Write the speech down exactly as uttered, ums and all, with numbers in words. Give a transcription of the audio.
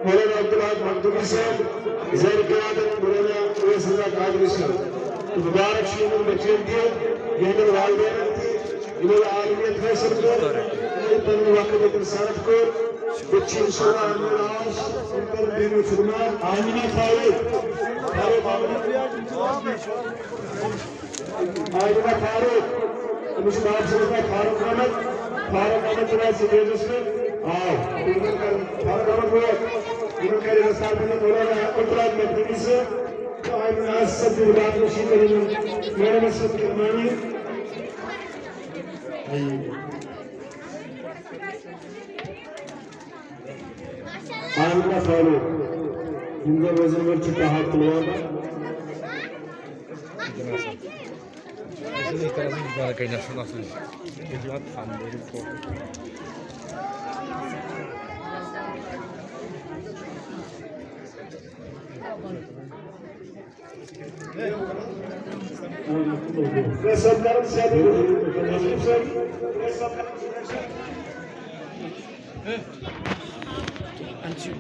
مولانا عبدالحق مخدومی صٲب، زیر قیادت مولانا اویس رضا قادری صٲب۔ تہٕ مبارک چھُ یِمن بچن تہِ، یِہنٛدٮ۪ن والدینن تہِ، یِمو یہِ عالمیت حٲصِل کٔر، یِمو پنُن وقت ییٚتٮ۪ن صرف کوٚر۔ ییٚتہِ چھِ انشاءاللہ آمنہ آس، یِم کرن بیٚیہِ خدمت۔ آمنہ فاروق، فاروق آمنہ۔ آمنہ فاروق، أمِس چھُ ناو، سُہ اوس ناو فاروق احمد۔ فاروق احمد چھُ وۄنۍ سٹیجَس پٮ۪ٹھ۔ آو۔ فاروق احمد ووت۔ یِمَن کَرِ رسالت مولانا عبداللہ مخدومی صٲب۔ تہٕ آمنہ آس سب دِوان رشید کریم۔ میڈم صٲب کرمانی۔ آمنہ فاروق، یِم زَن روزن وٲلۍ چھِ تحت پلوامہ۔